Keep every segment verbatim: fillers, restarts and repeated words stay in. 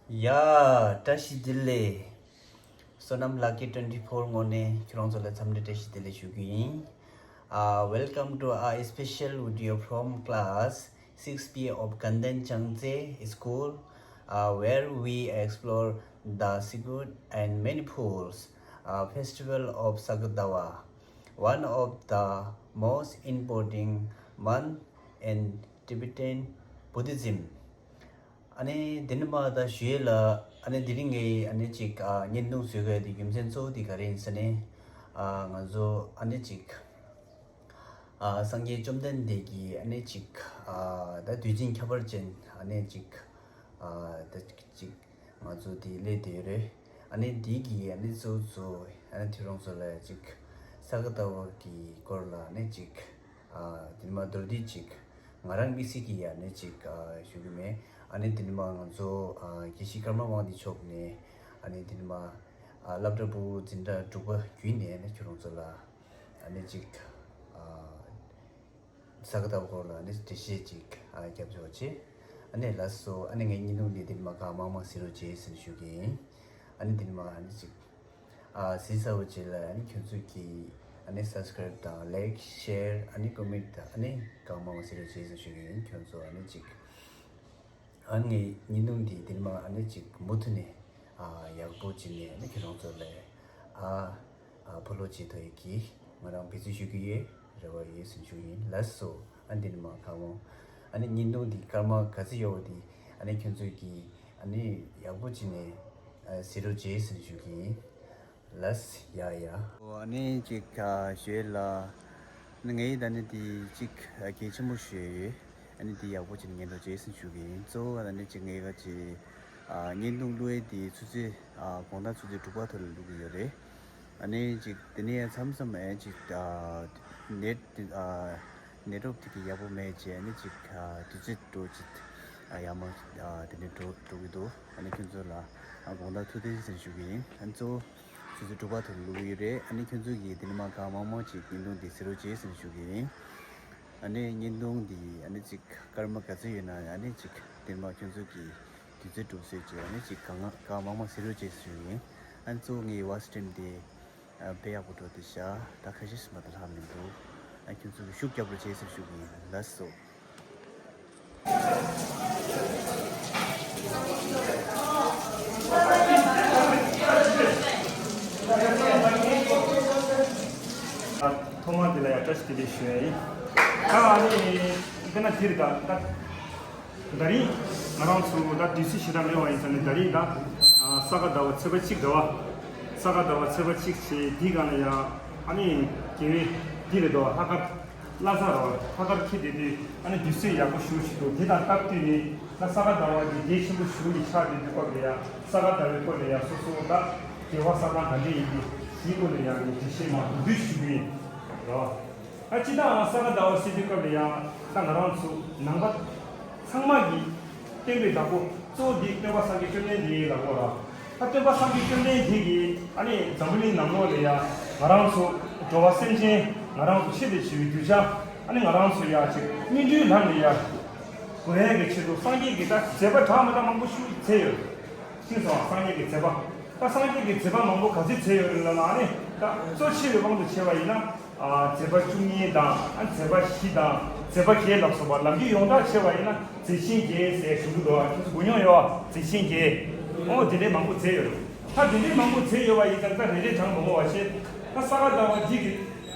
ཡ། བཀྲ་ཤིས་བདེ་ལེགས། བསོད་ནམས་ལག་ཁྱེར་ཊུ་ཝེན་ཊི་ཕོར་ངོས་ནས་ཁྱེད་རང་ཚོ་ལ་འཚམས་འདྲི་བཀྲ་ཤིས་བདེ་ལེགས་ཞུ་གི་ཡིན། Uh, welcome to a special video from class six B of Kanden Changtse School, uh, where we explore the Sigud and Manipur's uh, festival of Sagadawa, one of the most important month in Tibetan Buddhism. ཨ་ནི་འདི་ནི་མ་ད་ཞུ་ཡས་ལ། ཨ་ནི་དེ་རིང་ངས་ཨ་ནི་ཅིག་ཨ་བརྙན་ཐུང་བཟོ་དགོས་དེ་རྒྱུ་མཚན་གཙོ་བོ་དེ་ག་རེ་ཡིན་ཟེར་ན། ཨ་ང་ཚོ་ཨ་ནི་ཅིག་ཨ་སངས་རྒྱས་བཅོམ་ལྡན་འདས་ཀྱི་ཨ་ནི་ཅིག་ཨ་ད་དུས་ཆེན་ཁྱད་པར་ཅན་ཨ་ནི་ཅིག་ཨ་ད་ཅིག་ང་ཚོ་དེ་སླེབས་བསྡད་ཡོད་རེད། ཨ་ནི་དེ་གི་ཨ་ནི་གཙོ་བོ་གཙོ་བོ་ཨ་ནི་དེ་རང་ཚོ་ལ་ཅིག་ས་ག་ཟླ་བ་གི་སྐོར་ལ་ཨ་ནི་ཅིག་ཨ་དེ་ནི་མ་མདོར་བསྡུས་ཅིག་ང་རང་དམིགས་བསལ་གྱི་ཡ་ནི་ཅིག་ཨ་ཞུ་གི་མེད། ཨ་ནི་དེ་ནི་མ་ང་ཚོ་ཨ་དགེ་བཤེས་ཀརྨ་དབང་འདུས་མཆོག་ནས་ཨ་ནི་དེ་ནི་མ་ཨ་སློབ་གྲྭ་བུ་འཛིན་གྲྭ་དྲུག་པ་བརྒྱུད་ནས་ཨ་ནི་ཁྱོད་རང་ཚོ་ལ་ཨ་ནི་ཅིག་ཨ་ས་ག་ཟླ་བ་སྐོར་ལ་ཨ་ནི་འགྲེལ་བཤད་ཅིག་ཨ་རྒྱབ་ཆོག་ཅེས། ཨ་ནི་ལགས་སོ། ཨ་ནི་ངའི་བརྙན་ཐུང་འདི་དེ་ནི་མ་གང་མང་མང་གཟིགས་རོགས་བྱེད་ཟེར་ཞུ་གི་ཡིན། ཨ་ནི་དེ་ནི་མ་ཨ་ནི་ཅིག་ཨ་གཟིགས་ཚར་བ་རྗེས་ལ་ཨ་ནི་ཁྱོད་ཚོས་ཀྱིས་ཨ་ནི་སབ་སི་ཀ་རེབ་དང་ལའིག་ཤེར་ཨ་ནི་ཀོ་མེན་ཊི་ཨ་ནི་གང་མང་མང་གཟིགས་རོགས་བྱེད་ཟེར་ཞུ་གི་ཡིན། ཁྱོད་ཚོ་ཨ་ནི་ཅིག་ཨ་ནི་ངའི་བརྙན་ཐུང་འདི་དེ་ནི་མ་ཨ་ནི་ཅིག་མུ་མཐུད་ནས་ཨ་ཡག་པོ་བྱས་ནས་ཨ་ནི་ཁྱོད་རང་ཚོ་ལ་ཨ་ཨ་ཕོ་ལོ་བྱེད་ཐུབ་ཡག་གི་ང་རང་འབད་བརྩོན་ཞུ་གི་ཡོད། རེ་བ་ཡོད་ཟེར་ཞུ་གི་ཡིན། ལགས་སོ། ཨ་ནི་དེ་ནི་མ་གང་མང་ཨ་ནི་བརྙན་ཐུང་འདི་སྐར་མ་ག་ཚོད་ཡོད་པ་འདི་ཨ་ནི་ཁྱོད་ཚོས་ཀྱིས་ཨ་ནི་ཡག་པོ་བྱས་ནས་ཨ་གཟིགས་རོགས་བྱེད་ཟེར་ཞུ་གི་ཡིན། ལགས་ཡ་ཡ། ཨོ་ཨ་ནི་ཅིག་ཨ་ཞུ་ཡས་ལ། ཨ་ནི་ངའི་ད་ནི་དེ་ཅིག་ཨ་གལ་ཆེན་པོ་ཞུ་ཡས་ཡོད། ཨ་ནི་དེ་ཡག་པོ་བྱས་ནས་ཉན་རོགས་བྱེད་ཟེར་ཞུ་གི་ཡིན། གཙོ་བོ་ཨ་ནི་ཅིག་ངའི་ག་ཅིག་ཨ་བརྙན་ཐུང་བླུག་ཡས་དེ་ཆུ་ཚོད་ཨ་དགོང་དག་ཆུ་ཚོད་དྲུག་པ་ཐོག་ལ་བླུག་གི་ཡོད་རེད། ཨ་ནི་ཅིག་དེ་ནས་མཚམས་མཚམས་ཨ་ཅིག་ཨ་ནེཊ་ཨ་ནེཊ་ཝརཀ་དེ་གི་ཡག་པོ་མེད་བྱས་ཨ་ནི་ཅིག་ཨ་དུས་ཚོད་འགྲོ་ཅིག་ཨ་ཡག་མ་ཨ་དེ་ནས་འགྲོ་འགྲོ་གི་འདུག་ཨ་ནི་ཁྱོད་ཚོ་ལ་ཨ་དགོང་དག་ཐུགས་རྗེ་ཆེ་ཟེར་ཞུ་གི་ཡིན། ཨ་ནི་གཙོ་བོ་ཆུ་ཚོད་དྲུག་པ་ཐོག་ལ་བླུག་གི་ཡོད་རེད། ཨ་ནི་ཁྱོད་ཚོ་གིས་དེ་ནས་མ་གང་མང་མང་ཅིག་བརྙན་ཐུང་འདི་གཟིགས་རོགས་བྱེད་ཟེར་ཞུ་གི་ཡིན། ཨ་ནི་བརྙན་ཐུང་འདི་ཨ་ནི་ཅིག་སྐར་མ་ག་ཚོད་ཡོད་ན་ཨ་ནི་ཅིག་དེ་ནས་མ་ཁྱོད་ཚོ་གིས་དུས་ཚོད་གྲུབ་ཟེར་གྱི་ཨ་ནི་ཅིག་གང་གང་མང་མང་གཟིགས་རོགས་བྱེད་ཟེར་ཞུ་གི་ཡིན། ཨ་ནི་གཙོ་བོ་ངའི་ཝ་སི་ཊི་རིམ་འདི་ཨ་དཔེ་ཡག་པོ་འགྲོ་འདུག་ཤག་ད་ཁ་ཤས་ཤིག་མ་གཏོགས་ལྷག་མི་འདུག་ཨ་ཁྱོད་ཚོ་གིས་ཤུགས་རྒྱབ་རོགས་བྱེད་ཟེར་ཞུ་གི་ཡིན། ལགས་སོ། ཐོག་མར་འདི་ལ་ཡང་བཀྲ་ཤིས་བདེ་ལེགས་ཞུ་ཡ་ཡིན། ད་ཨ་ནི་དཔེར་ན་འདིར་ད་ད་ད་རིང་ང་རང་ཚོ་ད་དུས་ཚོད་ཞེ་དྲག་མེད་པ་ཡིན་ཙང་ནས་ད་རིང་ད་ས་ག་ཟླ་བ་ཚེས་པ་གཅིག་རེད་བ། ས་ག་ཟླ་བ་ཚེས་པ་གཅིག་བྱས་འདི་སྒང་ལ་ཡང་ཨ་ནི་དགེ་བའི་འདི་རེད་དོ། ལྷག་དཀར་བླ་གཟའ་རེད་བ། ལྷག་དཀར་འཁེལ་བསྡད་དུས་ཨ་ནི་དུས་ཚོད་ཡག་པོ་ཞེ་པོ་ཅིག་འདུག་དེ་དང་སྟབས་བསྟུན་ནས་ད་ས་ག་ཟླ་བ་འདི་གལ་ཆེན་པོ་ཞེ་པོ་ཅིག་ཆགས་བསྡད་དུས་སྐབས་ལ་ཡང་ས་ག་ཟླ་བའི་སྐོར་ལ་ཡང་སོ་སོ་ད་དགེ་བ་བསགས་སྟངས་ག་འདྲ་ཡིན་གྱི་དེའི་སྐོར་ལ་ཡང་ངས་འགྲེལ་བཤད་མར་མདོར་བསྡུས་ཞུ་གི་ཡིན་རེད་བ། ད་སྤྱིར་བཏང་ས་ག་ཟླ་བ་ཟེར་དུས་སྐབས་ལ་ཡང་ད་ང་རང་ཚོ་ནང་པ་ཚང་མ་གི་སྟོན་པའི་བདག་པོ་གཙོ་བོ་འདི་སྟོན་པ་སངས་རྒྱས་བཅོམ་ལྡན་འདས་ལ་གོ་ར། ད་སྟོན་པ་སངས་རྒྱས་བཅོམ་ལྡན་འདས་ཀྱིས་ཨ་ནི་འཛམ་བུ་གླིང་ནང་ལོགས་ལ་ཡང་ང་རང་ཚོ་འགྲོ་བ་སེམས་ཅན་ང་རང་ཚོ་ཆེད་དུ་བྱས་པའི་གདུལ་བྱ་ཨ་ནི་ང་རང་ཚོ་ཡང་ཅིག་སྨིན་གྲོལ་ལམ་ལ་ཡང་འགོད་ཡག་གི་ཆེད་དུ་སངས་རྒྱས་ཀྱིས་ད་མཛད་པ་གྲངས་མེད་དྲགས་མང་པོ་ཞིག་མཛད་ཡོད། ཤེས་སོང་། སངས་རྒྱས་ཀྱི་མཛད་པ། ད་སངས་རྒྱས་ཀྱི་མཛད་པ་མང་པོ་ག་ཚོད་མཛད་ཡོད་རེད་ལབ་ན་ཨ་ནི་ད་གཙོ་ཆེ་བའི་དབང་དུ་བྱས་པ་ཡིན་ན། ཨ་མཛད་པ་བཅུ་གཉིས་དང་ཨ་མཛད་པ་བཞི་དང་མཛད་པ་བརྒྱད་ལ་སོགས་པ་ལམ་གྱི་ཡོངས་གྲགས་བྱས་པ་ཡིན་ན་མཛད་ཆེན་བརྒྱད་ཟེར་ཞུ་གི་འདུག་ཁྱོད་ཚོ་གོ་མྱོང་ཡོད་པ། མཛད་ཆེན་བརྒྱད། ཨོ་དེ་འདྲའི་མང་པོ་མཛད་ཡོད་རེད། ད་དེ་འདྲའི་མང་པོ་མཛད་ཡོད་པ་ཡིན་ཙང་ད་རེ་རེ་གྲངས་མང་པོ་བ་ཞེས་ད་ས་ག་ཟླ་བ་འདི་གི་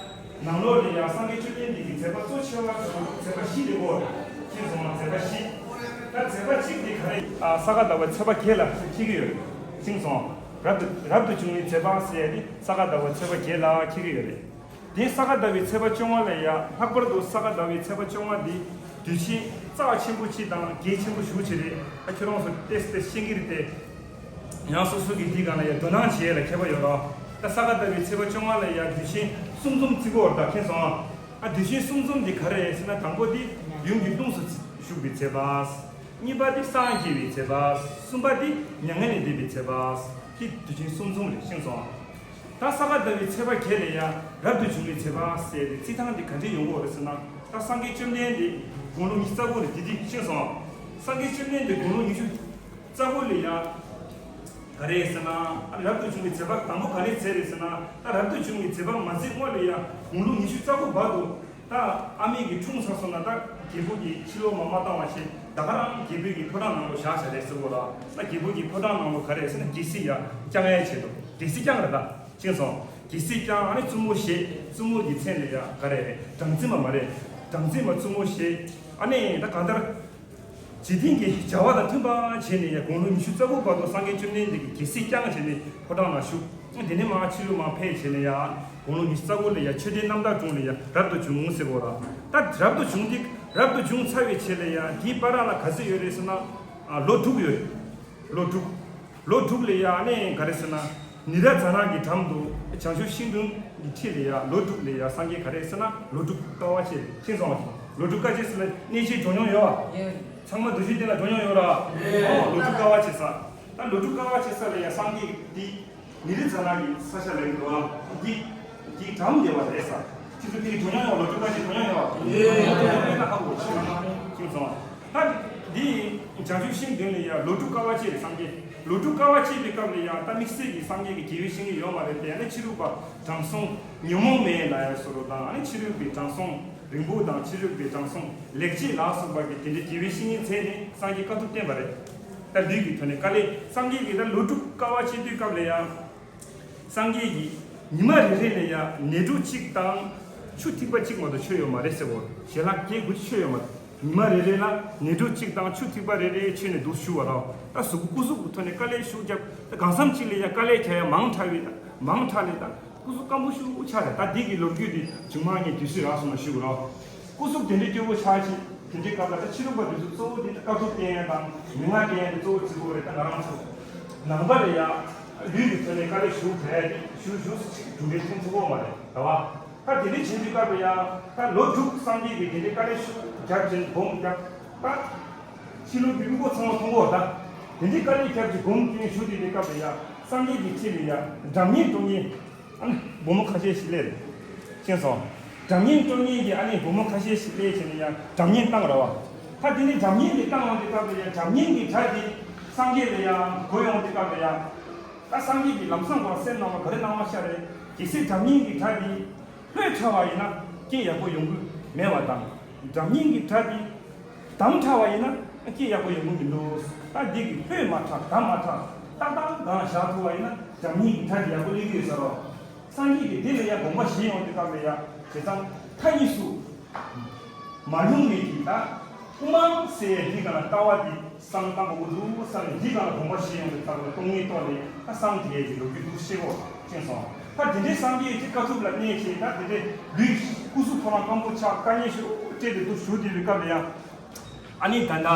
ནང་ལོགས་ལ་ཡང་སངས་རྒྱས་བཅོམ་ལྡན་འདས་ཀྱི་མཛད་པ་གཙོ་ཆེ་བ་དང་མཛད་པ་བཞི་རེད་གོ། ཤེས་སོང་ང་། མཛད་པ་བཞི། ད་མཛད་པ་གཅིག་དེ་ག་རེ། ཨ་ས་ག་ཟླ་བའི་ཚེས་པ་བརྒྱད་ལ་འཁེལ་གྱི་ཡོད་རེད། ཤེས་སོང་། རབ་ཏུ་རབ་ཏུ་བྱུང་བའི་མཛད་པ་ཟེར་ཡ་དེ་ས་ག་ཟླ་བའི་ཚེས་པ་བརྒྱད་ལ་འཁེལ་གྱི་ཡོད་རེད། དེ་ས་ག་ཟླ་བའི་ཚེས་པ་བཅོ་ལྔ་ལ་ཡ། ལྷག་པར་དུ་ས་ག་ཟླ་བའི་ཚེས་པ་བཅོ་ལྔ་འདི་དུས་ཆེན་རྩ་ཆེན་པོ་གཅིག་དང་གལ་ཆེན་པོ་ཞེ་པོ་ཅིག་རེད། ཨ་ཁྱོད་རང་ཚོ་ཏོག་ཙམ་ཤེས་ཀྱི་རེད་དེ། ཡང་སོ་སོ་གི་འདི་སྒང་ལ་ཡ་དོ་སྣང་བྱེད་ཡས་ལ་ཁྱད་པར་ཡོད་རེད། ད་ས་ག་ཟླ་བའི་ཚེས་པ་བཅོ་ལྔ་ལ་ཡ་དུས་ཆེན་གསུམ་འཛོམས་བརྩི་གི་ཡོད་རེད། ད་མཁྱེན་སོང་ཨ། ཨ་དུས་ཆེན་གསུམ་འཛོམས་འདི་ག་རེ་རེད་ཟེར་ན། དང་པོ་འདི་ཡུམ་གྱི་དབུས་སུ་བཞུགས་པའི་མཛད་པ། གཉིས་པ་འདི་སངས་རྒྱས་པའི་མཛད་པ། གསུམ་པ་འདི་མྱ་ངན་ལས་འདས་པའི་མཛད་པ། འདི་དུས་ཆེན་གསུམ་འཛོམས་རེད། ཤེས་སོང་ཨ། ད་ས་ག་ཟླ་བའི་ཚེས་པ་བརྒྱད་ལ་ཡ་རབ་ཏུ་བྱུང་བའི་མཛད་པ་ཟེར་ཏེ་བརྩི་སྟངས་འདི་ག་འདྲས་ཡོང་གི་ཡོད་རེད་ཟེར་ན། ད་སངས་རྒྱས་བཅོམ་ལྡན་འདས་དགུང་ལོ་ཉི་ཤུ་རྩ་དགུ་རེད། འདི་འདི་ཤེས་སོང་ཨ། སངས་རྒྱས་བཅོམ་ལྡན་འདས་དགུང་ལོ་ཉི་ཤུ་རྩ་དགུ་ལ་ཡ་ ག་རེ་ཟེར་ན། ཨ་རབ་ཏུ་བྱུང་བའི་མཛད་པ་དང་པོ་ག་རེ་མཛད་རེད་ཟེར་ན། ད་རབ་ཏུ་བྱུང་བའི་མཛད་པ་མ་མཛད་སྔོན་ལ་ཡང་དགུང་ལོ་ཉི་ཤུ་རྩ་དགུ་བར་དུ། ད་ཨ་མའི་གི་འཁྲུངས་ཚར་སོང་ན་ད་རྒྱལ་པོ་གི་ཕྱི་ལོགས་མ་མ་བཏང་བ་བྱས། ད་ག་རང་རྒྱལ་པོའི་གི་ཕོ་བྲང་ནང་ལོགས་བཞག་བཞག་རེད་ཟེར་གོ་ལ། ད་རྒྱལ་པོ་གི་ཕོ་བྲང་ནང་ལོགས་ག་རེ་ཟེར་ན་རྒྱལ་སྲིད་ཡང་བསྐྱང་ཡའི་ཆེད་དུ། རྒྱལ་སྲིད་བསྐྱངས་རེད། ད་ཤེས་སོང་། རྒྱལ་སྲིད་བསྐྱངས། ཨ་ནི་བཙུན་མོ་བཞེས། བཙུན་མོ་གི་མཚན་ལ་ཡང་ག་རེ་རེད། སྦྲང་རྩི་མ་མ་རེད། སྦྲང་རྩི་མ་བཙུན་མོ་བཞེས། ཨ་ནི་ད་གང་ལྟར། འཇིག་རྟེན་གྱི་བྱ་བ་དང་མཐུན་པ་བྱས་ནས་ཡང་དགུང་ལོ་ཉི་ཤུ་རྩ་དགུ་བར་དུ་སངས་རྒྱས་བཅོམ་ལྡན་འདས་ཀྱིས་རྒྱལ་སྲིད་བསྐྱངས་བྱས་ནས་ཕོ་བྲང་ལ་བཞུགས། དེ་ནས་མར་ཕྱི་ལོགས་མར་ཕེབས་བྱས་ནས་ཡང་དགུང་ལོ་ཉི་ཤུ་རྩ་དགུ་ལ་ཡང་ཆོས་ལྡན་རྣམ་དག་སྒྲུང་ལ་ཡང་རབ་ཏུ་བྱུང་ཟེར་བ་ར། ད་རབ་ཏུ་བྱུང་འདི། རབ་ཏུ་བྱུང་ཚར་བའི་རྗེས་ལ་ཡང་དེའི་བར་ལ་ག་ཚོད་ཡོད་རེད་ཟེར་ན། ཨ། ལོ་དྲུག་ཡོད་རེད། ལོ་དྲུག་ལོ་དྲུག་ལ་ཡང་ཨ་ནི་ག་རེ་ཟེར་ན། ནཻ་རཉྫ་ནའི་འགྲམ་དུ་བྱང་ཆུབ་ཤིང་དྲུང་གི་འཁྲིས་ལ་ཡང་ལོ་དྲུག་ལ་ཡང་སངས་རྒྱས་ག་རེ་ཟེར་ན། ལོ་དྲུག་དཀའ་བ་སྤྱད། ཤེས་སོང་། ལོ་དྲུག་དཀའ་སྤྱད་ཟེར་ལ་གནས་ཆེན་འགྲོ་མྱོང་ཡོད་པ། ཡོད། ཚང་མ་རྡོ་རྗེ་གདན་ལ་འགྲོ་མྱོང་ཡོད་ར། ཡོད། ཨོ། ལོ་དྲུག་དཀའ་བ་སྤྱད་ས། ད་ལོ་དྲུག་དཀའ་བ་སྤྱད་ས་ལ་ཡང་སངས་རྒྱས་འདི་ནཻ་རཉྫ་ནའི་ས་ཆ་ལ་ཡོད་འདུག་ཨ། འདི་འདི་འགྲམ་བསྡད་པ་རེད་ས། ཁྱེད་ཚོ་འདི་འགྲོ་མྱོང་ཡོད། ལོ་དྲུག་དཀའ་སྤྱད་འགྲོ་མྱོང་ཡོད་པ། ཡོད། ཡོད་ན་ཧ་གོ། ཤེས་སོང་། ད་འདི་བྱང་ཆུབ་ཤིང་དྲུང་ལ་ཡང་ལོ་དྲུག་དཀའ་བ་སྤྱད་རེད་སངས་རྒྱས། ལོ་དྲུག་དཀའ་བ་སྤྱད་པའི་སྐབས་ལ་ཡང་ད་དམིགས་བསལ་གྱི་སངས་རྒྱས་ཀྱི་དགེ་བའི་བཤེས་གཉེན་ཡོད་མ་རེད་དེ། ཨ་ནི་ཕྱི་རོལ་པ་དྲང་སྲོང་ཉོན་མོངས་མེད་ལ་ཡང་ཟེར་རོ་དང་། ཨ་ནི་ཕྱི་རོལ་པའི་དྲང་སྲོང་རིང་པོ་དང་། ཕྱི་རོལ་པའི་དྲང་སྲོང་ལེགས་བྱས་ལ་སོགས་པ་གི་དེ་འདྲའི་དགེ་བའི་བཤེས་གཉེན་མཛད་ནས་སངས་རྒྱས་དཀའ་ཐུབ་བསྟན་པ་རེད། ད་ལུས་ཀྱི་ཐོག་ནས་དཀའ་ལས། སངས་རྒྱས་ཀྱིས་ད་ལོ་དྲུག་དཀའ་བ་སྤྱད་དུས་སྐབས་ལ་ཡང་། སངས་རྒྱས་ཀྱིས་ཉི་མ་རེ་རེ་ལ་ཡང་ནས་གྲོ་གཅིག་དང་ཆུ་ཐིགས་པ་གཅིག་མ་གཏོགས་མཆོད་ཡོད་མ་རེད་ཟེར་གོ། ཞལ་ལག་བརྒྱད་དགུ་མཆོད་ཡོད་མ་རེད། ཉི་མ་རེ་རེ་ལ་ནས་གྲོ་གཅིག་དང་ཆུ་ཐིགས་པ་རེ་རེ་མཆོད་ནས་འདུག་བཞུགས་པ་རེད། ད་གཟུགས་པོ་སྐུ་གཟུགས་ཀྱི་ཐོག་ནས་དཀའ་ལས་ཤུགས་བརྒྱབ། ད་གང་འཚམ་གཅིག་ལ་ཡང་དཀའ་ལས་བརྒྱབ་ཡང་མང་དྲགས་པའི། མང་དྲགས་ནས་ད་སྐུ་གཟུགས་སྐམ་པོ་ཤུགས་ཆགས་རེད། ད་འདི་གི་ལོ་རྒྱུས་འདི་བྱུང་མ་ངས་དུས་ཚོད་རག་སོང་ན་ཞུ་གི་རེད། སྐུ་གཟུགས་དེ་འདྲའི་སྐྱོ་པོ་ཆགས་ཤིང་། དེ་འདྲའི་སྐབས་ལ་ད་ཕྱི་རོལ་པ་དེ་ཚོ་གཙོ་བོ་དེ་ད་དཀའ་ཐུབ་བསྟན་ཡ་དང་མན་ངག་བསྟན་ཡ་དེ་གཙོ་བོ་བརྩི་དགོས་རེད། ད་ང་རང་ཚོ་ནང་པ་ལ་ཡ་ལུས་ཀྱི་ཐོག་ནས་དཀའ་ལས་ཞུགས་བྱས་ཏེ་ཞུ་ཞུ་ཅིག་གྲུབ་འབྲས་ཐོན་ཐུབ་ཀྱི་མ་རེད། རེད་བ། ད་དེ་འདྲའི་བྱེད་དུས་སྐབས་ལ་ཡ་ད་ལོ་དྲུག་སངས་རྒྱས་ཀྱིས་དེ་འདྲའི་དཀའ་ལས་ཤུགས་བརྒྱབ་ཅིང་སྒོམ་བརྒྱབ། ད་ཕྱི་ལོགས་ཀྱི་དབུལ་པོ་ཚང་མ་མཐོང་གི་ཡོད། ད་དེ་འདྲའི་དཀའ་ལས་བརྒྱབ་ཅིང་སྒོམ་བྱས་ཞུ་དུས་དེ་སྐབས་ལ་ཡ་སངས་རྒྱས་ཀྱི་ཁྲི་ལ་ཡ་སྒྲ་སྙན་དྲི་མེད། ཨ་ནི་བུ་མོ་ཁ་ཤས་ཤིག་སླེབས་རེད། ཤེས་སོང་། སྒྲ་སྙན་དྲི་མེད་ཀྱི་ཨ་ནི་བུ་མོ་ཁ་ཤས་ཤིག་སླེབས་བྱས་ནས་ཡང་སྒྲ་སྙན་བཏང་རེད་བ། ད་དེ་ནས་སྒྲ་སྙན་དེ་བཏང་ཡོང་དུས་སྐབས་ལ་ཡང་སྒྲ་སྙན་གྱི་སྒྲ་དེ་སངས་རྒྱས་ལ་ཡང་གོ་ཡོང་དུས་སྐབས་ལ་ཡང་། ད་སངས་རྒྱས་ཀྱིས་ལམ་སང་གོ་སེམས་ནང་ལ་ག་རེ་གནང་བ་ཤར་རེད། གལ་སྲིད་སྒྲ་སྙན་གྱི་སྒྲ་དེ་ལྷོད་དྲགས་པ་ཡིན་ན་སྐད་ཡག་པོ་ཡོང་གི་མེད་པ་དང་། སྒྲ་སྙན་གྱི་སྒྲ་དེ་དམ་དྲགས་པ་ཡིན་ན་སྐད་ཡག་པོ་ཡོང་གི་མི་འདུག་ད་འདི་གི་ལྷོད་མ་དྲགས་དམ་མ་དྲགས་ཏག་ཏག་སྒང་བཞག་ཐུབ་པ་ཡིན་ན་སྒྲ་སྙན་གྱི་སྒྲ་དེ་ཡག་པོ་སླེབས་ཀྱི་ཡོད་ས་རེད། སངས་རྒྱས་ཀྱིས་དེ་ལ་ཡང་དགོངས་པ་བཞེས་ཡོང་དུས་སྐབས་ལ་ཡང་བྱས་ཙང་མཐའ་གཉིས་སུ་མ་ལྷུང་མེད་ཀྱི་ད་དབུ་མ་ཟེར་ཡ་འདི་སྒང་ལ་ལྟ་བ་འདི་བསམ་བློ་བཏང་དགོས་ཀྱི་འདུག་བསམ་ནས་འདི་སྒང་ལ་དགོངས་པ་བཞེས་ཡོང་དུས་སྐབས་ལ་སྟོང་ཉིད་རྟོགས་ནས་ད་སངས་རྒྱས་ཀྱི་ལོ་རྒྱུས་འདུག་ཤེས་གོ་ཅེས་སོང་། ད་དེ་འདྲའི་སངས་རྒྱས་ཀྱི་དཀའ་ཐུབ་ལ་གནས་ཤིང་། ད་དེ་འདྲའི་ལུས་སྐུ་གཟུགས་ཐོག་ལ་སྐམ་པོ་ཆགས། དཀའ་ངལ་ཤུགས་སྤྲད་དེ་འདུག་བཞུགས་དེ་བའི་སྐབས་ལ་ཡང་། ཨ་ནི་ད་ལྟ་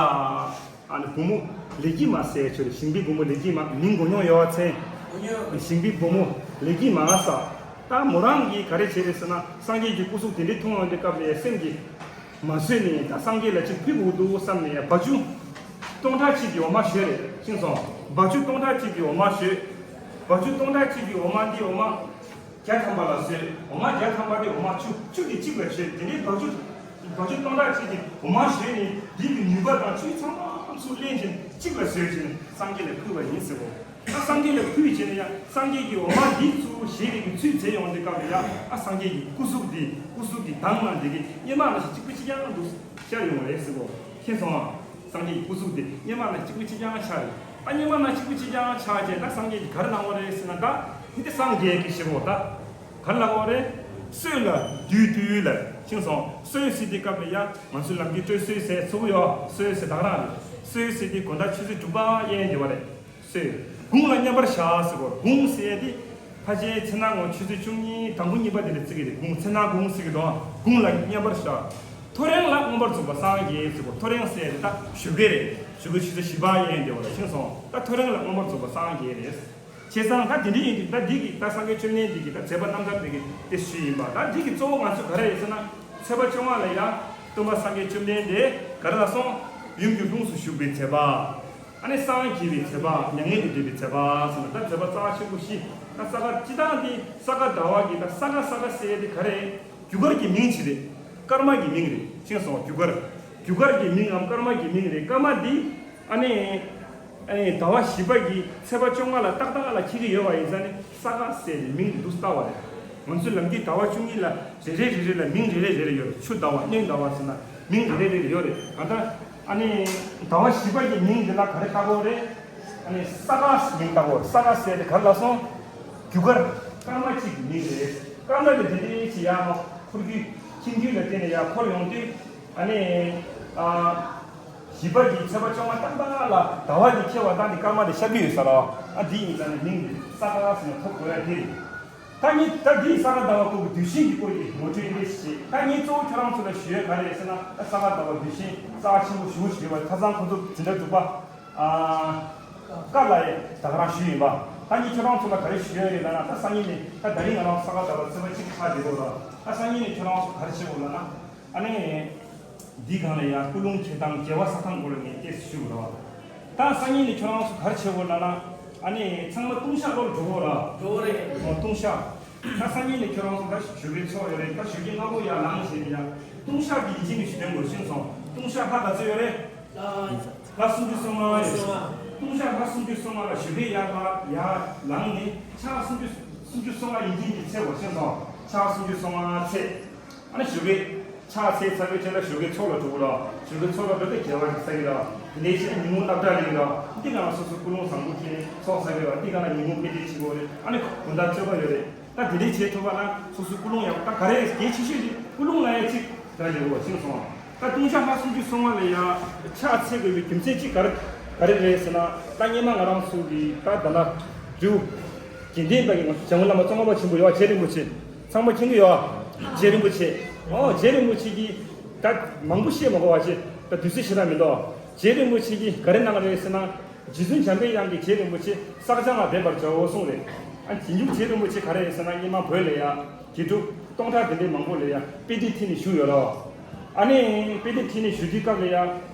ཨ་ནི་བུ་མོ་ལེགས་སྐྱེས་མ་ཟེར་ཡ་ཆོས་རེད། ཞིང་པའི་བུ་མོ་ལེགས་སྐྱེས་མ། མིང་གོ་མྱོང་ཡོད་པ་མཚན། ཞིང་པའི་བུ་མོ་ལེགས་སྐྱེས་མ་ཟེར། ད་མོ་རང་གིས་ག་རེ་བྱས་རེད་ཟེར་ན། སངས་རྒྱས་ཀྱི་སྐུ་གཟུགས་དེ་འདྲའི་མཐོང་ཡོང་དུས་སྐབས་ལ་ཡ་སེམས་ཀྱིས་མ་བཟོད་ནས་ད་སངས་རྒྱས་ལ་ཅིག་ཕུལ་དགོས་འདུག་བསམ་ནས་ཡ་སྦ་ཆུ་སྟོང་ཕྲག་གཅིག་གི་འོ་མ་བཞོས་རེད། ཤེས་སོང་། སྦ་ཆུ་སྟོང་ཕྲག་གཅིག་གི་འོ་མ་བཞོས། སྦ་ཆུ་སྟོང་ཕྲག་གཅིག་གི་འོ་མ་འདི་འོ་མ་བརྒྱ་ཐམ་པ་ལ་བཟོས། འོ་མ་བརྒྱ་ཐམ་པ་དེ་འོ་མ་ཆུ་ཆུ་དེ་གཅིག་ལ་བཞོས། དེ་ནས་སྦ་ཆུ་སྦ་ཆུ་སྟོང་ཕྲག་གཅིག་དེ་འོ་མ་བཞོས་ནས་འདི་གི་ནུས་པ་དང་ཆུ་ཚང་མ་ཚུར་ལེན་བྱས་ནས་གཅིག་ལ་བཟོས་བྱས་ནས་སངས་རྒྱས་ལ་ཕུལ་བ་ཡིན་ཟེར་གོ། ད་སངས་རྒྱས་ལ་ཕུལ་བྱས་ནས་ཡང་སངས་རྒྱས་ཀྱིས་འོ་མ་འདི་ཚུར་བཞེས་པའི་གི་ཚུལ་མཛད་ཡོང་དུས་སྐབས་ལ་ཡང་ཨ་སངས་རྒྱས་ཀྱི་སྐུ་གཟུགས་འདི་སྐུ་གཟུགས་ཀྱི་མདངས་ནང་འདི་གི་སྔོན་མ་ནང་བཞིན་གཅིག་པ་གཅིག་རྐྱང་འདུག་ཤར་ཡོང་བ་རེད་ཟེར་གོ། མཁྱེན་སོང་ཨ། སངས་རྒྱས་ཀྱི་སྐུ་གཟུགས་དེ་སྔོན་མ་ནང་གཅིག་པ་གཅིག་རྐྱང་ཆགས་རེད། ད་སྔོན་མ་ནང་གཅིག་པ་གཅིག་རྐྱང་ཆགས་རྗེས་ད་སངས་རྒྱས་ཀྱིས་ག་རེ་གནང་བ་རེད་ཟེར་ན། ད་འདི་དེ་སངས་རྒྱས་ཀྱི་ཞེས་པ་ད་ག་རེ་ལབ་པ་རེད། སྲོད་ལ་བདུད་བཏུལ་ལ། མཁྱེན་སོང་། སྲོད་ཟེར་དུས་སྐབས་ལ་ཡ་ང་ཚོའི་ལམ་གྱི་སྤྲོ་སྲོད་ཟེར་ཚོགས་ཡོད། སྲོད་ཟེར་ད་ག་རང་རེད། སྲོད་ཟེར་དུས་དགོང་དག་ཆུ་ཚོད་དྲུག་པ་གཡས་འདི་བ་རེད། སྲོད། དགུང་ལ་མཉམ་པར་བཞག་ཟེར་གོ། དགུང་ཟེར་ཡ་དེ་ཕལ་ཆེར་མཚན་ནག་ངོ་ཆུ་ཚོད་བཅུ་གཉིས་དང་པོ་གཉིས་པ་དེ་ལ་བརྩི་གི་རེད། དགུང་མཚན་ནག་དགུང་ཟེར་གི་འདུག་དགུང་ལ་མཉམ་པར་བཞག་ཐོ་རེངས་ལ་མངོན་པར་རྫོགས་པ་སངས་རྒྱས་ཟེར་གོ། ཐོ་རེངས་ཟེར་ཡ་དེ་ད་བཞུགས་སྒར་རེད། བཞུགས་སྒར་ཆུ་ཚོད་བཞི་པ་གཡས་འདི་བ་ལ། མཁྱེན་སོང་། ད་ཐོ་རེངས་ལ་མངོན་པར་རྫོགས་པ་སངས་རྒྱས་རེད། བྱས་ཙང་ད་དེ་འདྲ་ཡིན་དུས་ད་འདི་གི་ད་སངས་རྒྱས་བཅོམ་ལྡན་འདས་ཀྱི་ད་མཛད་པ་རྣམ་ཐར་དེ་གི་དེ་ཞུས་ཡིན་པ། ད་འདི་གི་གཙོ་བོ་ང་ཚོ་ག་རེ་རེད་ཟེར་ན། ཚེས་པ་བཅོ་ལྔ་ལ་ཡང་སྟོན་པ་སངས་རྒྱས་བཅོམ་ལྡན་འདས་ག་རེ་ལ་སོང་། ཡུམ་གྱི་ལྷུམས་སུ་ཞུགས་པའི་མཛད་པ། ཨ་ནི་སངས་རྒྱས་པའི་མཛད་པ། མྱ་ངན་ལས་འདས་པའི་མཛད་པ་ཟེར་ན། ད་མཛད་པ་རྩ་ཆེན་པོ་བཞི། ད་ས་ག་སྤྱིར་བཏང་འདི་ས་ག་ཟླ་བ་གི་ད་ས་ག་ས་ག་ཟེར་ཡ་དེ་ག་རེ་རེད། རྒྱུ་སྐར་གྱི་མིང་ཅིག་རེད། སྐར་མ་གི་མིང་རེད། མཁྱེན་སོང་། རྒྱུ་སྐར། རྒྱུ་སྐར་གྱི་མིང་ངམ་སྐར་མ་གི་མིང་རེད། སྐར་མ་འདི་ཨ་ནི་ ཨ་ནི་ཟླ་བ་བཞི་པ་གི་ཚེས་པ་བཅོ་ལྔ་ལ་ཏག་ཏག་ལ་འཁེལ་གྱི་ཡོད་པ་ཡིན་ཙང་ནི་ས་ག་ཟེར་ནས་མིང་འདི་བཏགས་པ་རེད། ང་ཚོའི་ལམ་རྒྱུད་ཟླ་བ་བཅུ་གཉིས་ལ་རེ་རེ་རེ་རེ་ལ་མིང་རེ་རེ་རེ་རེ་ཡོད་རེད། ཆུ་ཟླ་བ། སྔོན་ཟླ་བ་ཟེར་ན་མིང་རེ་རེ་རེ་རེ་ཡོད་རེད། གང་ལྟར་ཨ་ནི་ཟླ་བ་བཞི་པ་གི་མིང་འདི་ལ་ག་རེ་བཏགས་དགོས་རེད། ཨ་ནི་ས་ག་མིང་བཏགས་དགོས། ས་ག་ཟེར་དེ་ག་རེ་ལབ་སོང་། རྒྱུ་སྐར། སྐར་མ་གཅིག་གི་མིང་རེད། སྐར་མ་དེ་དེ་འདྲའི་ཞིག་ཡར་མར་འཁོར་རྒྱུ། ཁྱིམ་རྒྱུད་ལ་བརྟེན་ནས་ཡར་འཁོར་ཡོང་དུས། ཨ་ནི། ཨ། བཞི་པ་གི་ཚེས་པ་བཅོ་ལྔ་ཏག་ཏག་ལ་ཟླ་བ་འདི་འཁེལ་བ་དང་འདི་སྐར་མ་དེ་ཤར་གྱི་ཡོད་ས་རེད། ཨ། འདི་ཡིན་ཙང་ནི་མིང་འདི་ས་ག་ཟེར་ནས་ཐོབ་དགོས་ཡ་དེ་རེད། ད་ངས་ད་འདི་ས་ག་ཟླ་བ་སྐོར་གྱི་དུས་ཆེན་གྱི་སྐོར་གྱི་ངོ་སྤྲོད་འདི་བྱེད། ད་ངས་གཙོ་བོ་ཁྱོད་རང་ཚོ་ལ་ཞུ་ཡ་ག་རེ་རེད་ཟེར་ན། ད་ས་ག་ཟླ་བ་དུས་ཆེན་རྩ་ཆེན་པོ་ཞེ་པོ་ཞིག་ཡོད་པ། ཁ་སང་ཁོ་ཚོ་འཛིན་གྲྭ་དྲུག་པ། ཨ། བཀའ་ལ་ཡ་ད་ག་རང་ཞུས་ཡིན་པ། ད་ངས་ཁྱོད་རང་ཚོ་ལ་ག་རེ་ཞུ་ཡ་ཡོད་ལབ་ན། ད་སང་ཉིན་ནས། ད་ད་རིང་ང་རང་ས་ག་ཟླ་བ་ཚེས་པ་གཅིག་ཆགས་བསྡད་ཡོད་རེད། ད་སང་ཉིན་ནས་ཁྱོད་རང་ཚོ་ག་རེ་བྱེད་དགོས་ལབ་ན། ཨ་ནི། འདིའི་སྒང་ལ་ཡ་སྐུ་རླུང་འཁྱེར་སྟངས། དགེ་བ་བསགས་སྟངས་སྐོར་ལ་ངས་ཏོག་ཙམ་ཞུ་དགོས་རེད་བ། ད་སང་ཉིན་ནས་ཁྱོད་རང་ཚོ་ག་རེ་བྱེད་དགོས་ལབ་ན། ཨ་ནི་ཚང་མ་ལྟུང་བཤགས་སློབ་འགྲོ་དགོས་རེད། འགྲོ་དགོས་རེད། འོ། ལྟུང་བཤགས། ད་སང་ཉིན་ནས་ཁྱོད་རང་ཚོ་ད་བཞུགས་སྒར་ཚོགས་ཡོད་རེད། ད་བཞུགས་སྒར་སྔ་པོ་ཡར་ལངས་བྱས་ནས་ཡ་ལྟུང་བཤགས་ཀྱི་ཡིན་གཅིག་མིན་གཅིག་ཤེས་སོང་། ལྟུང་བཤགས་ལྷ་ག་ཚོད་ཡོད་རེད། ལྷ་སུམ་ཅུ་སོ་ལྔ་ཡོད། ལྟུང་བཤགས་ལྷ་སུམ་ཅུ་སོ་ལྔ་ལ་བཞུགས་སྒར་ཡར་ལ་ཡར་ལངས་ནས་ཕྱག་སུམ་ཅུ། སུམ་ཅུ་སོ་ལྔ་ཡིན་གཅིག་མིན་གཅིག་འཚལ་དགོས་ཤེས་སོང་། ཕྱག་སུམ་ཅུ་སོ་ལྔ་འཚལ། ཨ་ནི་བཞུགས་སྒར་ཕྱག་འཚལ་ཚར་བའི་རྗེས་ལ་བཞུགས་སྒར་ཚོགས་ལ་འགྲོ་གི་རེད། བཞུགས་སྒར་ཚོགས་ལ་འགྲོ་དུས་དགེ་བ་ཞིག་བསགས་ཀྱི་རེད། དེ་ནས་ཕྱིན་ན་ཉིན་གུང་སློབ་གྲྭ་སླེབས་ཀྱི་རེད། འདི་ག་ལ་སོ་སོ་ཀུན་སློང་བཟང་པོ་བྱས་ནས་ཚོགས་བསགས་ཀྱི་རེད། འདི་ག་ལ་ཉིན་གུང་དཔེ་ཁྲིད་བྱེད་དགོས་རེད། ཨ་ནི་དགོང་དག་སྤྱོད་པ་ཡོད་རེད། ད་དེ་འདྲའི་བྱེད་ཐུབ་པ་ན་སོ་སོ་ཀུན་སློང་ཡག་པོ། ད་ག་རེ་གལ་ཆེ་ཤོས་དེ་ཀུན་སློང་ལ་ཡ་གཅིག་ད་ལས་དགོས་ཤེས་སོང་། ད་ལྟུང་བཤགས་ལྷ་སུམ་ཅུ་སོ་ལྔ་ལ་ཡ་ཕྱག་འཚལ་དགོས་པའི་རྒྱུ་མཚན་གཅིག་ག་རེ་ག་རེ་རེད་ཟེར་ན། ད་སྔོན་མ་ང་རང་ཚོ་གི་ད་ད་ལྟ་རི་བོ་དགེ་ལྡན་པ་གི་ང་ཚོ་འཇམ་མགོན་བླ་མ་ཙོང་ཁ་པ་ཆེན་པོ་ཡོད་པ། རྗེ་རིན་པོ་ཆེ། ཚང་མ་མཁྱེན་གྱི་ཡོད་པ། རྗེ་རིན་པོ་ཆེ། ཨོ། རྗེ་རིན་པོ་ཆེ་གིས་ད་མང་པོ་བཤད་མ་དགོས་པ་བྱས། ད་དུས་ཚོད་ཞེ་དྲག་མི་འདུག་རྗེ་རིན་པོ་ཆེ་གིས་ག་རེ་གནང་རེད་ཟེར་ན། རྗེ་བཙུན་འཇམ་པའི་དབྱངས་ཀྱིས་རྗེ་རིན་པོ་ཆེ་བསགས་སྦྱང་ལ་འབད་པར་བྱའོ་གསུངས་རེད། ཨ། རྗེས་འཇུག་རྗེ་རིན་པོ་ཆེ་ག་རེ་རེད་ཟེར་ན། སྔོན་མ་བོད་ལ་ཡ་དགེ་ཕྲུག་སྟོང་ཕྲག་དེ་འདྲའི་མང་པོ་ལ་ཡ་དཔེ་དེབ་ཁྲིད་ནས་བཞུགས་ཡོད་རེད་བ། ཨ་ནི་དཔེ་དེབ་ཁྲིད་ནས་བཞུགས་དུས་སྐབས་ལ་ཡ།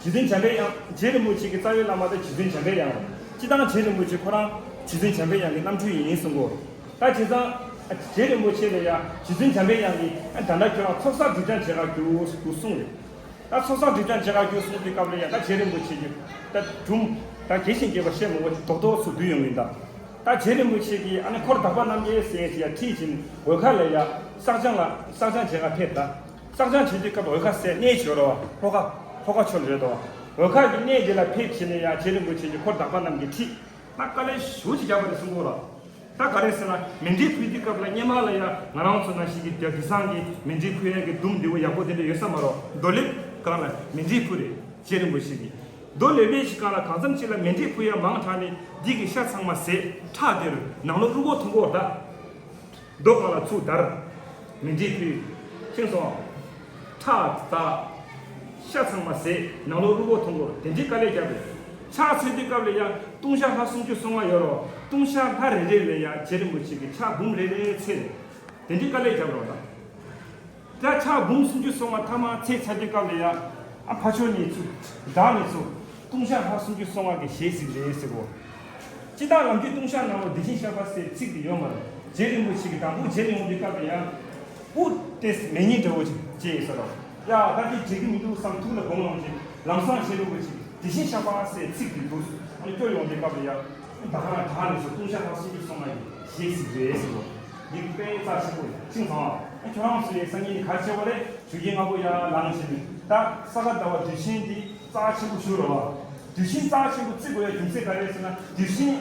རྗེ་བཙུན་འཇམ་པའི་དབྱངས། རྗེ་རིན་པོ་ཆེ་གི་རྩ་བའི་བླ་མ་དེ་རྗེ་བཙུན་འཇམ་པའི་དབྱངས། སྤྱིར་བཏང་རྗེ་རིན་པོ་ཆེ་ཁོ་རང་རྗེ་བཙུན་འཇམ་པའི་དབྱངས་ཀྱི་རྣམ་འཕྲུལ་ཡིན་གསུང་གོ། ད་བྱས་ཙང་རྗེ་རིན་པོ་ཆེ་ལ་ཡ་རྗེ་བཙུན་འཇམ་པའི་དབྱངས་ཀྱིས། ཨ། ད་ལྟ་ཁྱོད་རང་ཚོགས་བསགས་སྒྲིབ་སྦྱང་བྱེད་ག་རྒྱུགས་གསུངས་རེད། ད་ཚོགས་བསགས་སྒྲིབ་སྦྱང་བྱེད་ག་རྒྱུགས་གསུངས་དུས་སྐབས་ལ་ཡ། ད་རྗེ་རིན་པོ་ཆེ་གིས་ད་སྒྲུང་ད་རྒྱས་ཤིང་རྒྱས་པ་བཤད་མི་དགོས། རྡོག་རྡོག་ཚུར་བསྡུས་ཡོང་གི་ཡིན་ད། ད་རྗེ་རིན་པོ་ཆེ་གིས་ཨ་ནི་འཁོར་དག་པ་རྣམས་ཀྱིས་ཟེར་ཡ་ཁྲིད་བྱས་ནས་འོལ་ཁ་ལ་ཡ་བསགས་སྦྱང་ལ། བསགས་སྦྱང་བྱེད་ག་ཕེབས་ད། བསགས་སྦྱང་བྱེད་དུས་སྐབས་འོལ་ཁ་ཟེར་གནས་ཤིག་ཡོད་རེད་བ། ལྷོ་ཁ། ལྷོ་ཁ་ཕྱོགས་ལ་རེད་དོ། འོལ་ཁ་གི་གནས་དེ་ལ་ཕེབས་བྱས་ནས་ཡ་རྗེ་རིན་པོ་ཆེ་གིས་འཁོར་དག་པ་རྣམས་ཀྱི་ཁྲིད་ད་དཀའ་ལས་ཞེ་པོ་ཅིག་བརྒྱབ་པ་རེད་གསུང་གི་ཡོད་རེད། ད་ག་རེ་ཟེར་ན། མཎྜལ་ཕུལ་དུས་སྐབས་ལ་སྔོན་མ་ལ་ཡ་ང་རང་ཚོ་ནང་བཞིན་གྱི་རྒྱ་དེང་སང་གི་མཎྜལ་ཕུལ་ཡ་གི་དུམ་བུ་འདི་བོ་ཡག་པོ་དེ་འདྲ་ཡོད་ས་མ་རེད། རྡོ་ལེབ་སྒང་ལ་མཎྜལ་ཕུལ་རེད། རྗེ་རིན་པོ་ཆེ་གིས་རྡོ་ལེབ་ལེབ་ཞིག་སྒང་ལ་གང་འཚམ་ཅིག་ལ་མཎྜལ་ཕུལ་ཡ་མང་དྲགས་ནས་འདི་གི་ཤ་ཚང་མ་ཟད། ཁྲག་དེར་ནང་ལོགས་རུས་ཁོག་མཐོང་གི་ཡོད་རེད་ད། རྡོ་སྒང་ལ་ཚུར་བརྡར། མཎྜལ་ཕུལ། ཤེས་སོང་། ཁྲག་འཛག་ཤ་ཚང་མ་ཟད། ནང་ལོགས་རུས་ཁོག་མཐོང་གི་ཡོད་རེད། དེ་འདྲའི་དཀའ་ལས་བརྒྱབ་པས། ཕྱག་འཚལ་དུས་སྐབས་ལ་ཡ་ལྟུང་བཤགས་ལྷ་སུམ་ཅུ་སོ་ལྔ་ཡོད་རེད་བ། ལྟུང་བཤགས་ལྷ་རེ་རེ་ལ་ཡ་རྗེ་རིན་པོ་ཆེ་གིས་ཕྱག་འབུམ་རེ་རེ་འཚལ། དེ་འདྲའི་དཀའ་ལས་བརྒྱབ་རེད་བ་ད། ད་ཕྱག་འབུམ་སུམ་ཅུ་སོ་ལྔ་ཐ་མ་འཚལ་ཚར་དུས་སྐབས་ལ་ཡ། ཨ། ཕར་ཕྱོགས་ནས་ཚུར། བདག་ནས་ཚུར། ལྟུང་བཤགས་ལྷ་སུམ་ཅུ་སོ་ལྔ་གི་ཞལ་གཟིགས་རེད་ཟེར་གོ། སྤྱིར་བཏང་ལམ་རྒྱུད་ལྟུང་བཤགས་ནང་ལ་བདེ་ཆེན་ཤར་པ་ཟེར་ཚིག་དེ་ཡོད་མ་རེད། རྗེ་རིན་པོ་ཆེ་གིས་དང་པོ་མཇལ་ཡོང་དུས་སྐབས་ལ་ཡ། སྤུ་ཏོག་ཙམ་མེ་ཉིན་འདྲ་བོ་ཅིག་སྐྱེས་ཡོད་ས་རེད། ཡ། ད་དེ་འགྲིག་གི་མི་འདུག་བསམ་ཐུགས་ལ་དགོངས་ཡོང་རྗེས། ལམ་སང་རྗེ་རིན་པོ་ཆེ་གིས་བདེ་ཆེན་ཤར་པ་ཟེར་ཚིག་དེ་འདུག་ཨ་ནི་སྐྱོར་ཡོང་དུས་སྐབས་ལ་ཡ། ད་ག་རང་བདག་ནས་ཚུར། ལྟུང་བཤགས་ལྷ་སུམ་ཅུ་སོ་ལྔ་ཡི་ཞལ་གཟིགས་རེད་ཟེར་གོ། འདི་དཔེ་རྩ་ཆེན་པོ་ཡིན། ཤེས་སོང་ཨ། ཁྱོད་རང་ཚོ་ཡི་སང་ཉིན་ག་རེ་བྱེད་དགོས་རེད། བཞུགས་སྒར་སྔ་པོ་ཡར་ལངས་བྱས་ནས། ད་ས་ག་ཟླ་བ་དུས་ཆེན་འདི་རྩ་ཆེན་པོ་ཞིག་རེད་བ། དུས་ཆེན་རྩ་ཆེན་པོ་བརྩི་དགོས་ཡ་རྒྱུ་མཚན་ག་རེ་རེད་ཟེར་ན། དུས་ཆེན་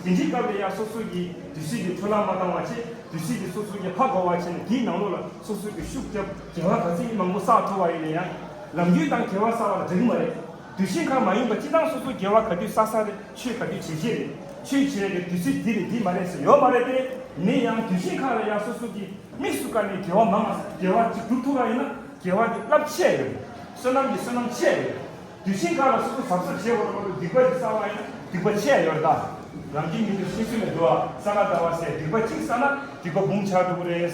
དེ་འདྲའི་སྐབས་ལ་ཡ་སོ་སོ་གིས་དུས་ཆེན་གྱི་འཕྲོ་བརླག་མ་བཏང་བ་བྱས། དུས་ཆེན་གྱི་སོ་སོ་གིས་ཧ་གོ་བ་བྱས་ནས། དེའི་ནང་ལོགས་ལ་སོ་སོ་གིས་ཤུགས་བརྒྱབ། དགེ་བ་ག་ཚོད་མང་པོ་བསགས་ཐུབ་པ་ཡིན་ན་ཡང་། ལམ་རྒྱུད་དང་དགེ་བ་བསགས་པ་ལ་འགྲིག་གི་མ་རེད། དུས་ཆེན་ཁག་མ་ཡིན་པ་སྤྱིར་བཏང་སོ་སོ་དགེ་བ་ག་དུས་བསགས་བསགས་རེད། ཆོས་ག་དུས་བྱེད་བྱེད་རེད། ཆོས་བྱེད་ཡ་གི་དུས་ཚོད་འདི་རེད། འདི་མ་རེད་ཟེར་ཡོད་མ་རེད་དེ། ནས་ཡང་དུས་ཆེན་ཁག་ལ་ཡང་སོ་སོ་གིས་དམིགས་སུ་བཀར་ནས་དགེ་བ་མང་ང་། དགེ་བ་ཅིག་སྒྲུབ་ཐུབ་པ་ཡིན་ན་དགེ་བ་གི་རླབས་ཆེ་ཡོད་རེད། བསོད་ནམས་ཀྱི་བསོད་ནམས་ཆེ་ཡོད་རེད། དུས་ཆེན་ཁག་ལ་སོ་སོ་གཟབ་གཟབ་བྱེད་དགོས་རེད་མ་གཏོགས། སྡིག་པ་ཅིག་བསགས་པ་ཡིན་ན་སྡིག་པ་ཆེ་ཡོད་རེད་ད། ལམ་གྱི་མི་འདུག་ཤེས་སུ་མི་འདུག་ཨ། ས་ག་ཟླ་བ་ཟེར། སྡིག་པ་གཅིག་བསགས་ན་སྡིག་པ་འབུམ་ཆགས་འགྲོ་གི་རེད།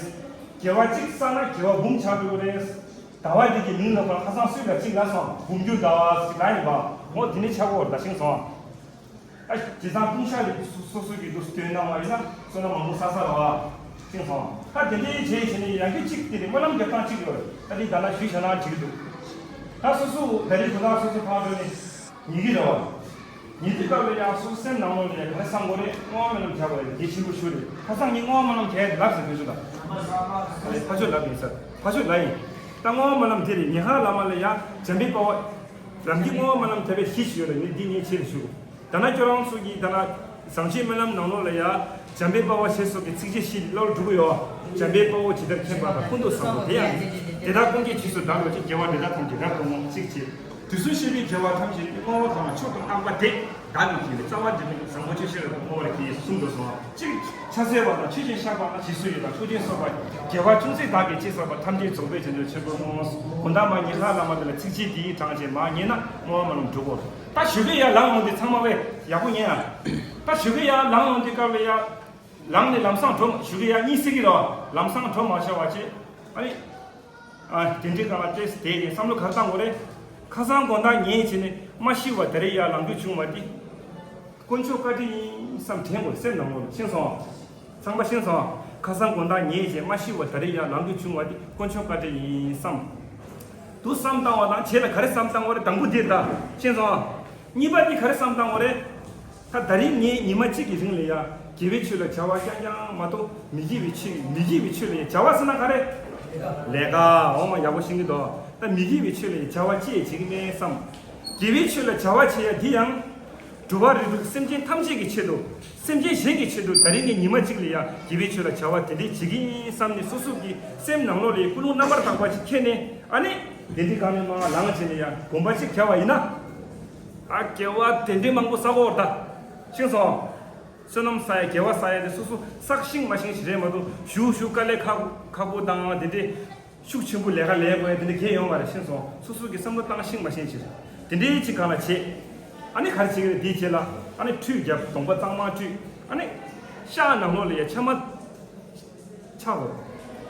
དགེ་བ་གཅིག་བསགས་ན་དགེ་བ་འབུམ་ཆགས་འགྲོ་གི་རེད། ཟླ་བ་འདི་གི་མིང་ལ་ཁོ་ཁ་སང་སུས་ལ་གཅིག་ལབ་སོང་། འབུམ་འགྱུར་ཟླ་བ་ཟེར་ལབ་ཡིན་པ། འོ་དེ་ནས་ཆགས་ཀྱི་ཡོད་རེད་ད། ཤེས་སོང་། ཨ། བྱས་ཙང་ལྟུང་བཤགས་ལས་སོ་སོ་གི་འདུག་སྟོན་གནང་བ་ཡིན་ན་བསོད་ནམས་མང་པོ་བསགས་ས་རེད་བ། ཤེས་སོང་། ད་དེ་འདྲའི་བྱས་བྱས་ནས་ཡང་ཁྱོད་གཅིག་དེ་རེད། སྨོན་ལམ་རྒྱབ་སྟངས་གཅིག་ཡོད་རེད། ད་འདི་ད་ལྟ་ཞུས་བྱས་ན་འགྲིག་གི་འདུག་ད་སོ་སོ་ད་རེས་དོ་བདག་སོ་སོ་ཕར་འགྲོ་ནས་ཉལ་གི་རེད་བ། ཉན་དུས་སྐབས་ལ་ཡང་སོ་སོའི་སེམས་ནང་ལོགས་ལ་ཡང་ག་རེ་བསམ་དགོས་རེད། བསྔོ་བ་སྨོན་ལམ་རྒྱག་དགོས་རེད། གལ་ཆེན་པོ་ཤོས་རེད། ཁ་སང་ངས་བསྔོ་བ་སྨོན་ལམ་རྒྱག་ཡ་དེ་ལབ་ཟེར་དུས་ཚོད་ལ། ཨ་རེད། ཕར་ཕྱོགས་ལབ་ཡིན་ས། ཕར་ཕྱོགས་ལབ་ཡིན། ད་བསྔོ་བ་སྨོན་ལམ་དེ་རེད། ཉེ་ཧ་བླ་མ་ལ་ཡང་འཇམ་དཔལ་དཔའ་བོ་རང་གི་བསྔོ་བ་སྨོན་ལམ་བརྒྱབ་པའི་གཞི་ཞིག་ཡོད་རེད། ངས་འདི་ངས་ཆེ་རུ་ཞུ། ད་ན་ཁྱོད་རང་ཚོ་གིས་ད་ན་བཟང་སྤྱོད་སྨོན་ལམ་ནང་ལོགས་ལ་ཡ་འཇམ་དཔལ་དཔའ་བོ་ཞེས་སོགས་ཀྱི་ཚིགས་བཅད་བཞི་བློར་འགྲོ་གི་ཡོད། འཇམ་དཔལ་དཔའ་བོ་ཇི་ལྟར་མཁྱེན་པ་དང་། ཀུན་ཏུ་བཟང་པོ་དེ་ཡང་དེ་ལྟར་ཀུན་གྱི་རྗེས་སུ་བདག་སློབ་ཅིང་། དགེ་བ་འདི་དག་ཐམས་ཅད་རབ་ཏུ་བསྔོ། གཅིག་བྱས། དུས་གསུམ་གཤེགས་པའི་རྒྱལ་བ་ཐམས་ཅད་ཀྱི་བསྔོ་བ་གང་མཆོག་ཏུ་བསྔགས་པ་དེ་བདག་གིས་བགྱིས་ནས། རྩ་བ་འགྲིབ་མེད་བཟང་པོ་སྤྱོད་ཕྱིར་རབ་ཏུ་བསྔོ་བར་བགྱི། གསུམ་དུ་གསུངས། གཅིག་ཕྱག་འཚལ་བ་དང་། ཆོས་ཀྱི་བཤགས་པ་དང་། རྗེས་སུ་ཡི་དང་། ཐུགས་རྗེས་གསོལ་བ། དགེ་བ་ཅུང་ཟད་བདག་གིས་ཅེས་བསགས་པ་ཐམས་ཅད་རྫོགས་པའི་བྱང་ཆུབ་ཆེན་པོར་བསྔོ། དགོང་དག་མར་ཉལ་ཁར་བླ་མ་དེ་ལ་ཚིགས་བཅད་འདིའི་གྲངས་ཅན་མར་ཉལ་ན་བསྔོ་བ་སྨོན་ལམ་འགྲུབ་གོ། ད་ཞོགས་ཀས་ཡར་ལངས་ཡོང་དུས་ཚང་མ་བས་ཡག་པོ་ཉན་ཨ། ད་ཞོགས་ཀས་ཡར་ལངས་ཡོང་དུས་སྐབས་ལ་ཡར་ལངས་ནས་ལམ་སང་འགྲོ། ཞོགས་ཀས་ཡར་གཉིད་སད་ཀྱི་རེད་བ། ལམ་སང་འགྲོ་མ་བྱ་བ་བྱེད། ཨ་ནི། ཨ། དེ་འདྲའི་སྒང་ལ་བལྟས་བསྡད་ནས་བསམ་བློ་ག་རེ་བཏང་དགོས་རེད། ཁ་སང་དགོང་དག་ཉལ་བྱས་ནས་མ་ཤི་བར་ད་རེས་ཡར་ལངས་རྒྱུ་བྱུང་བ་འདི་དཀོན་མཆོག་བཀའ་དྲིན་ཡིན་བསམ་དྲན་དགོས། སེམས་ནང་ལོགས་ལ། ཤེས་སོང་། ཚང་མ་ཤེས་སོང་། ཁ་སང་དགོང་དག་ཉལ་བྱས་མ་ཤི་བར་ད་རེས་ཡར་ལངས་རྒྱུ་བྱུང་བ་འདི་དཀོན་མཆོག་བཀའ་དྲིན་ཡིན་བསམ། དུ་བསམ་བཏང་བ་དང་། བྱས་ལ་ག་རེ་བསམ་བཏང་དགོས་རེད། དང་པོ་འདི་ད། ཤེས་སོང་། གཉིས་པ་འདི་ག་རེ་བསམ་བཏང་དགོས་རེད། ད་ད་རིང་ངས་ཉི་མ་གཅིག་གི་རིང་ལ་ཡ་དགེ་བའི་ཆོས་ལ་བྱ་བ་རྐྱང་རྐྱང་མ་གཏོགས། མི་དགེ་བའི་ཆོས། མི་དགེ་བའི་ཆོས་ལ་ཡ་བྱ་བ་ཟེར་ན་ག་རེ། ལས་ཀ། འོ་མ་ཡག་པོ་ཤེས་ཀྱི་འདུག་ད་མི་དགེ་བའི་ཆོས་ལ་ཡ་བྱ་བ་ཅི་ཡང་བྱེད་ཀྱི་མེད་བསམ། དགེ་བའི་ཆོས་ལ་བྱ་བ་བྱེད་ཡ་འདི་ཡང་འགྲོ་བ་རིགས་དྲུག་སེམས་ཅན་ཐམས་ཅད་ཀྱི་ཆེད་དུ། སེམས་ཅན་གཞན་གྱི་ཆེད་དུ་ད་རིང་ངས་ཉི་མ་གཅིག་ལ་ཡ་དགེ་བའི་ཆོས་ལ་བྱ་བ་དེ་འདྲས་བྱེད་ཀྱི་ཡིན་བསམ་ནས། སོ་སོ་གི་སེམས་ནང་ལོགས་ལ་ཡ་ཀུན་སློང་རྣམ་པར་དག་པ་ཅིག་འཁྱེར་ནས། ཨ་ནི་དེ་འདྲའི་སྒང་ནས་མར་ལངས་བྱས་ནས་ཡ་གོམ་པ་གཅིག་བརྒྱབ་པ་ཡིན་ན། ཨ། དགེ་བ་དེ་འདྲའི་མང་པོ་བསགས་ཀྱི་ཡོད་རེད་ད། ཤེས་སོང་། བསོད་ནམས་བསགས་ཡ། དགེ་བ་བསགས་ཡ་དེ་སོ་སོ་བསགས་ཤིང་མ་ཤིང་ཞིག་རེད་མ་གཏོགས། ཞུ་ཞུ་དཀའ་ལས་ཁག་ཁག་པོ་དང་དེ་འདྲའི་ཤུགས་ཆེན་པོ་ལས་ཀ་ལས་དགོས་ཡ་དེ་འདྲ་གང་ཡང་ཡོད་མ་རེད། ཤེས་སོང་། སོ་སོ་གི་བསམ་བློ་བཏང་ཤིང་མ་ཤིང་ཞིག་རེད། དེ་འདྲའི་ཅིག་སྒང་ལ་བྱེད། ཨ་ནི་ག་རེ་བྱེད་ཀྱི་རེད། དེའི་རྗེས་ལ་ཨ་ནི་ཁྲུས་བརྒྱབ། གདོང་པ་གཙང་མ་བཀྲུས། ཨ་ནི་ཤ་ནང་ལོགས་ལ་ཡ་ཕྱགས་མ་ཕྱགས་དགོས།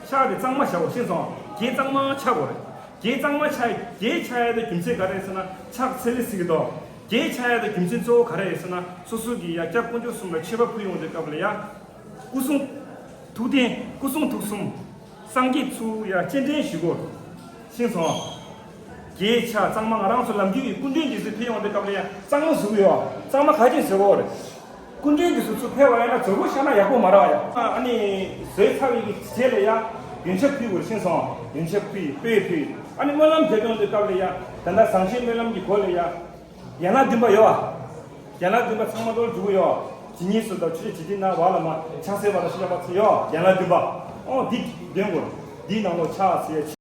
ཕྱགས་དེ་གཙང་མ་བཞག་དགོས། ཤེས་སོང་། གད་གཙང་མ་ཕྱགས་དགོས་རེད། གད་གཙང་མ་ཕྱགས། གད་ཕྱགས་ཡ་དེ་རྒྱུ་མཚན་ག་རེ་རེད་ཟེར་ན། ཕྱག་འཚལ་ལེ་ཟེར་གྱི་འདུག་གད་ཕྱགས་ཡ་དེ་རྒྱུ་མཚན་གཙོ་བོ་ག་རེ་རེད་ཟེར་ན། སོ་སོ་གིས་ཡ་སྐྱབས་དཀོན་མཆོག་གསུམ་ལ་མཆོད་པ་ཕུལ་ཡོང་དུས་སྐབས་ལ་ཡ། སྐུ་གསུང་ཐུགས་རྟེན། སྐུ་གསུང་ཐུགས་གསུམ། སངས་རྒྱས་ཚུར་ཡ་སྤྱན་འདྲེན་ཞུ་དགོས། ཤེས་སོང་། གད་ཕྱགས་གཙང་མ། ང་རང་ཚོ་ལམ་རྒྱུད་ཀྱི་སྐུ་མགྲོན་འདི་ཚོ་ཕེབས་ཡོང་དུས་སྐབས་ལ་ཡ་གཙང་མ་བཟོ་གི་ཡོད། གཙང་མ་ག་ཅིག་བཟོ་དགོས་རེད། སྐུ་མགྲོན་འདི་ཚོ་ཚུར་ཕེབས་པ་ཡིན་ན་ཛོར་པོ་བཞག་ན་ཡག་པོ་མ་རེད་ཡ། ཨ་ནི་བཟོས་ཚར་བའི་གི་རྗེས་ལ་ཡ་ཡོན་ཆབ་ཕུལ་དགོས། ཤེས་སོང་། ཡོན་ཆབ་ཕུལ། སྤོས་ཕུལ། ཨ་ནི་སྨོན་ལམ་རྒྱབ་ཡོང་དུས་སྐབས་ལ་ཡ། ད་ལྟ་བཟང་སྤྱོད་སྨོན་ལམ་གྱི་སྒོ་ལ་ཡ། ཡན་ལག་བདུན་པ་ཡོད་པ། ཡན་ལག་བདུན་པ་ཚང་མ་ལོར་འགྲོ་གི་ཡོད། ཇི་སྙེད་སུ་དང་ཆོས་ཇི་སྙེད་ན། བ་ལ་མ་ཕྱག་འཚལ་བ་དང་ཤེས་རབ་ཚིག་ཡོད། ཡན་ལག་བདུན་པ། ཨོ་འདི་འདོན་དགོས། འདིའི་ནང་ལོགས་ཕྱག་འཚལ་ཡ།